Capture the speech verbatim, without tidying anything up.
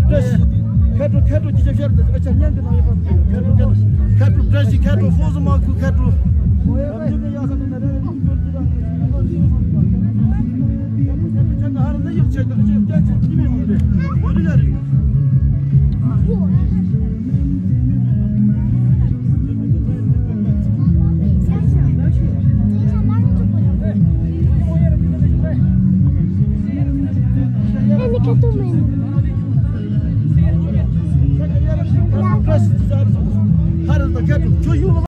བཀྲ་ཤིས། མཁས་གྲུབ། མཁས་གྲུབ་ཀྱི་ཆབ་ཤར་དུ་ཨ་ཅག་སྙན་གྱི་ནང་ཡོད་པ། མཁས་གྲུབ། མཁས་གྲུབ། མཁས་གྲུབ་བཀྲ་ཤིས། མཁས་གྲུབ་ཧོ་སུ་མ་ཁུ། མཁས་གྲུབ།